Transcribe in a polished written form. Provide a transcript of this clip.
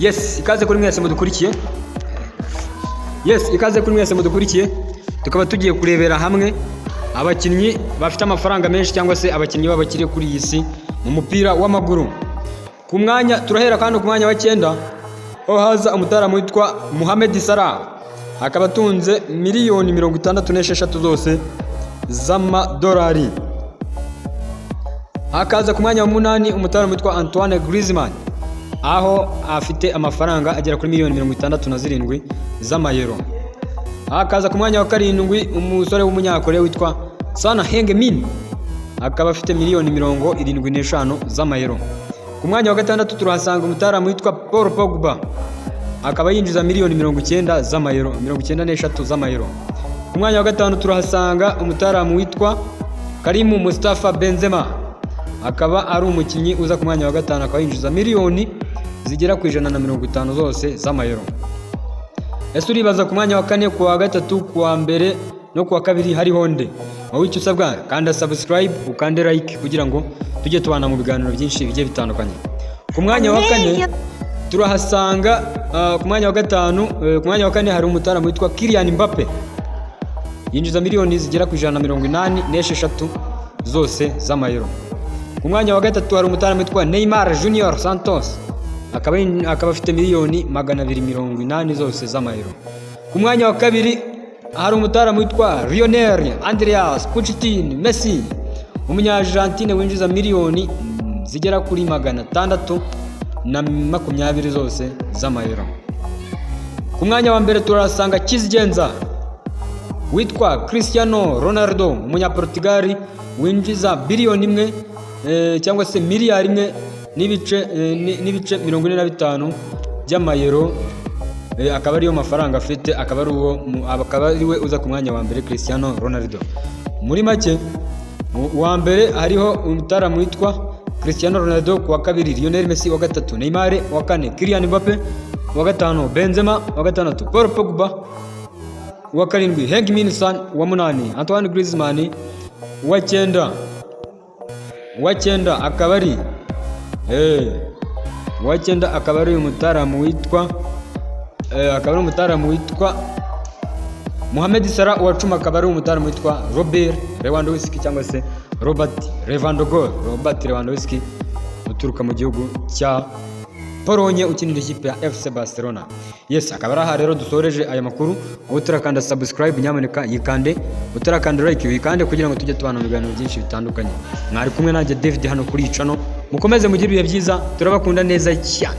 Yes, ikaze kuri mwese mudukurikiye. Yes, ikaze kuri mwese mudukurikiye. Tukaba tugiye kurebera hamwe abakinnyi bafite amafaranga menshi cyangwa se abakinnyi b'abakire kuri iyi si mu mupira w'amaguru. Ku mwanya turahera kandi ku mwanya wa 9, aho haza umutaramu witwa Mohamed Salah, akaba atunze miliyoni 66 zose z'amadolari. Hakaza ku mwanya wa 8 umutaramu witwa Antoine Griezmann, aho afite amafaranga agera kuri miliyoni 67 z'amayero. Hakaza ku mwanya wa 7 umusore w'Umunyakoreya witwa Son Heung-min, akaba afite miliyoni 75 z'amayero. Ku mwanya wa 6 turahasanga umutaramu witwa Paul Pogba, akaba yinjiza miliyoni 90 z'amayero, 93 z'amayero. Ku mwanya wa 5 turahasanga umutaramu witwa Karimu Mustafa Benzema, akaba ari umukinnyi uza ku mwanya wa 5, akaba yinjiza miliyoni zigera ku 150 zose z'amayero. Ese uribaza ku mwanya wa 4, ku wa 3, ku wa 1 no ku wa 2 hariho nde? Wowe icyo usabwa, kanda subscribe, ukande like kugira ngo tujye tubana mu biganiro byinshi bigiye bitandukanye. Ku mwanya wa 4 turahasanga ku mwanya wa 5, ku mwanya wa 4 hari umutaramu witwa Kylian Mbappe, yinjiza miliyoni zigera ku 186 zose z'amayero. Ku mwanya wa 3 hari umutaramu witwa Neymar Junior Santos, akaba afite miliyoni 280 zose z'amayero. Ku mwanya wa 2 hari umutaramu witwa Lionel Andreas Cuccittini Messi, Umunya-Argentine winjiza miliyoni zigera kuri 620 zose z'amayero. Ku mwanya wa 1 turahasanga kizigenza witwa Cristiano Ronaldo, Umunyaportugal winjiza biliyoni 1 cyangwa se miliyari 1 n'ibice 45 by'amayero, akaba ariyo mafaranga afite, akaba ari we uza ku mwanya wa 1, Cristiano Ronaldo. Muri make, uwa 1 hariho umutaramu witwa Cristiano Ronaldo, ku wa 2 Lionel Messi, wa 3 Neymar, wa 4 Kylian Mbappe, wa 5 Benzema, wa 6 Paul Pogba, uwa 7 Heung-min Son, uwa 8 Antoine Griezmann, uwa 9 akaba ari uwa 9 akaba ari umutaramu witwa Mohamed Salah, uwa 10 akaba ari umutaramu witwa Robert Lewandowski cyangwa se Robert Lewandowski, Robert Lewandowski uturuka mu gihugu cya Polonye, ukinira ikipe ya FC Barcelona. Yes, akaba ari aha rero dusoreje aya makuru. Wowe utarakanda subscribe, nyamuneka yikande, utarakanda like wikande kugira ngo tujye tubana mu biganiro byinshi bitandukanye. Mwari kumwe nanjye David hano kuri iyi channel. Mukomeze mugire ibihe byiza, turabakunda neza cyane.